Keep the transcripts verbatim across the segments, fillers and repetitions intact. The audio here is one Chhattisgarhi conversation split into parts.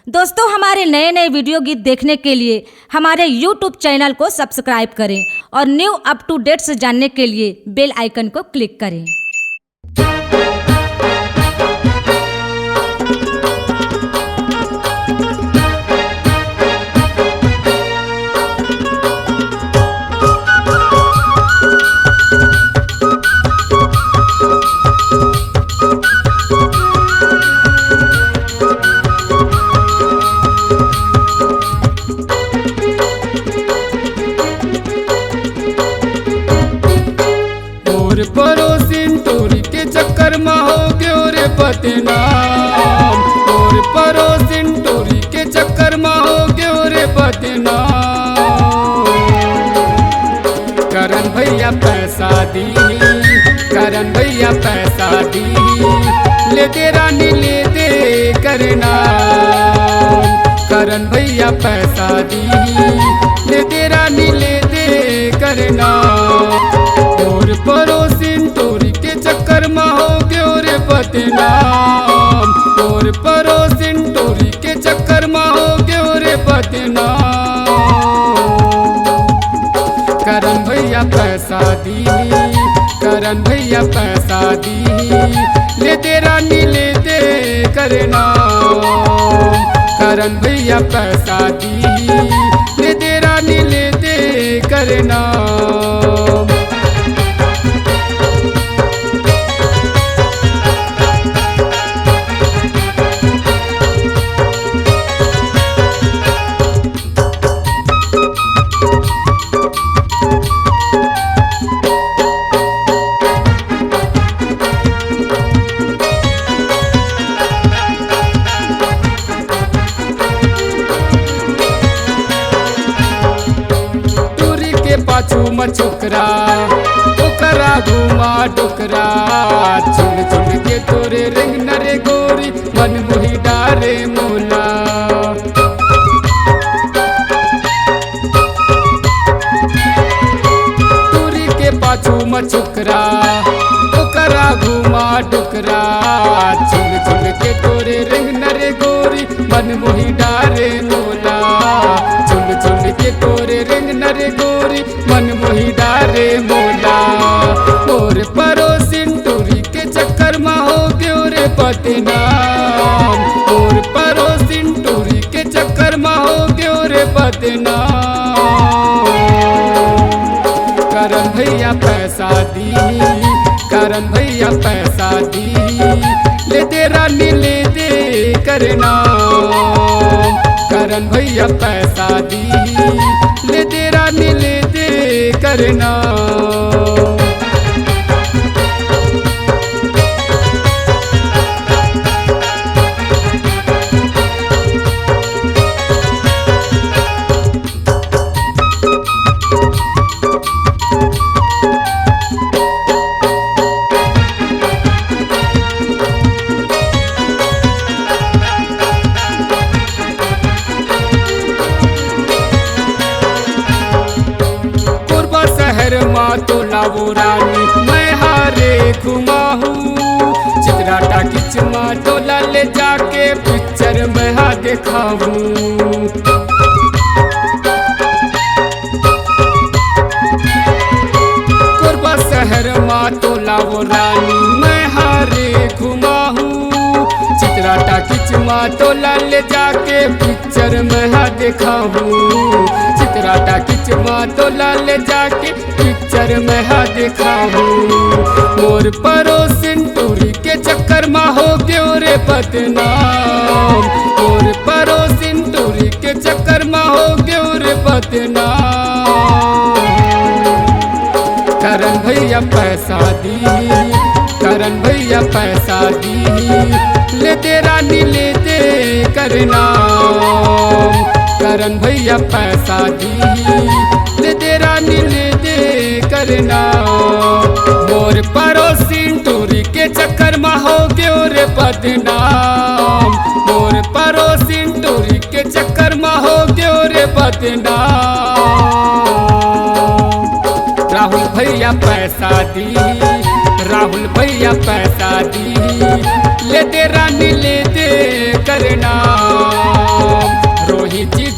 दोस्तों, हमारे नए नए वीडियो गीत देखने के लिए हमारे YouTube चैनल को सब्सक्राइब करें और न्यू अप टू डेट्स जानने के लिए बेल आइकन को क्लिक करें। मोर परोसिन टूरी के चक्कर मा हो गयो रे बदनाम। मोर परोसिन टूरी के चक्कर मा हो गयो रे बदनाम। करन भैया पैसा दी, करन भैया पैसा दी, ले दे रानी ले दे करना। करन भैया पैसा दी, ले दे रानी ले दे करना। मोर परोसिन टूरी के चक्कर मा हो गयो रे बदनाम। मोर परोसिन टूरी के चक्कर मा हो गयो रे बदनाम। करन भैया पैसा दी, करन भैया पैसा दी, ले दे रानी ले दे करना। करन भैया पैसा दी, ले दे रानी ले दे करना। टूरी के पाछू म छोकरा, ओकरा घुमा डोकरा। चुन चुन के तोरे रेंगना रे गोरी, मन मोही डारे मोला। टूरी के पाछू म छोकरा, ओकरा घुमा डोकरा। चुन चुन के तोरे रेंगना रे गोरी, मन मोही डारे मोला। चुन चुन के तोरे रेंगना रे गोरी, मन मोही डारे मोला। मोर परोसिन टूरी के चक्कर मा हो गयो रे बदनाम। मोर परोसिन टूरी के चक्कर मा हो गयो रे बदनाम। करन भैया पैसा दी, करन भैया पैसा दी, ले दे रानी ले दे करना। करन भैया पैसा दी, ले दे रानी ले दे करना। कोरबा शहर मा तोला वो रानी मैं हारे घुमाहूँ। चित्रा टाकीज मा तोला ले जाके पिक्चर मैं हा देखाहूँ। कोरबा शहर मा तोला वो रानी मैं हारे घुमाहूँ। चित्रा टाकीज मा तोला ले जाके पिक्चर मैं हा देखाहूँ। चित्रा टाकीज मा तोला ले जाके पिक्चर मैं हा देखाहूँ। मोर परोसिन टूरी के चक्कर मा हो गयो रे बदनाम। मोर परोसिन टूरी के चक्कर मा हो गयो रे बदनाम। करन भैया पैसा दी, करन भैया पैसा दी, ले दे रानी ले दे करना। करन भैया पैसा दी, ले दे रानी ले दे करना। मोर परोसिन टूरी के चक्कर मा हो गयो रे बदनाम। मोर परोसिन टूरी के चक्कर मा हो गयो रे बदनाम। राहुल भैया पैसा दी, राहुल भैया पैसा दी, ले दे रानी ले दे करना।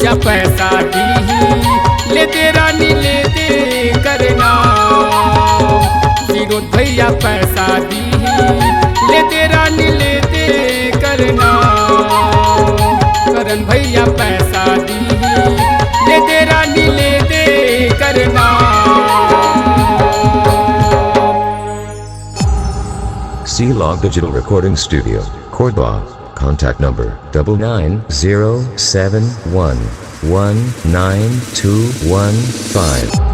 या पैसा दीही, ले दे रानी, ले दे करना। विनोद भैया पैसा दीही, ले दे रानी, ले दे करना। करण भैया पैसा दीही, ले दे रानी, ले दे करना। C Log Digital Recording Studio, Cordoba. Contact number double nine zero seven one one nine two one five.